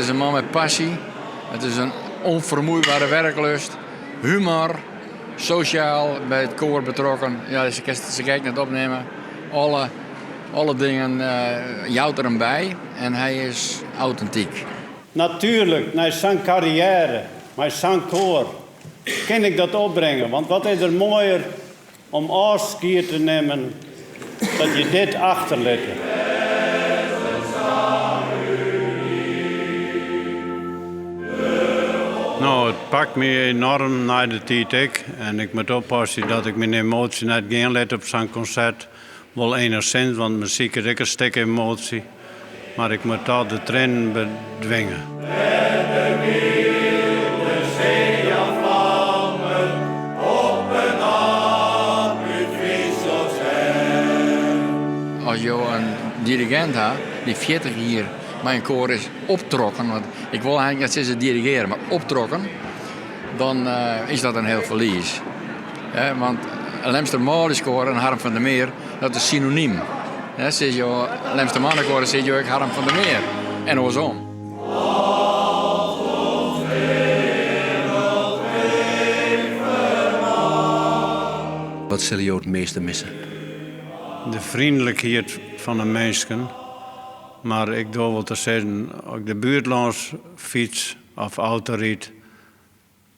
is in man met passie. Het is een onvermoeibare werklust. Humor, sosjaal by it koar betrokken. Ja, se kinst se gek net opnimme. Alle, alle dingen jout er him by en hy is autentyk. Natuerlik, nei sa'n karriêre, mei sa'n koar, kin ik dat opbringe. Want wat is der moaier om ôfskied te nimmen dat je dit achterlitte. No, it pakt my enoarm nei de tiid ek. En ik moat oppasse dat ik myn emoasje net gean lit op sa'n konsert. Wol enigszins, want muzyk is ek in stik emoasje. Mar ik moat toch de triennen bedwinge. As jo in dirigint ha dy't 40 jier mei in koar is optrokken, want ik wol eigentlik net sizze dirigeare, mar optrokken, dan is dat in hiel ferlies. Want Lemster Manljuskoar en Harm van der Meer, dat is synonym. Sizze jo Lemster Mannekoar, dan sizze jo ek Harm van der Meer. En oarsom. Wat sille jo it measte misse? De freonlikheid fan de minsken. Mar ik doar wol te sizzen, as ik de buert lâns fyts of autoryd,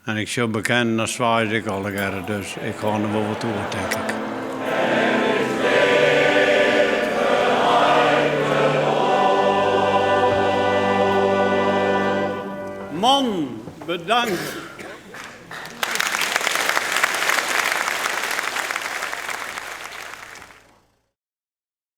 En ik sjoch bekenden, dan swaai ik allegearre, dus ik hâld der wol wat oer, tink ik. Man, bedankt.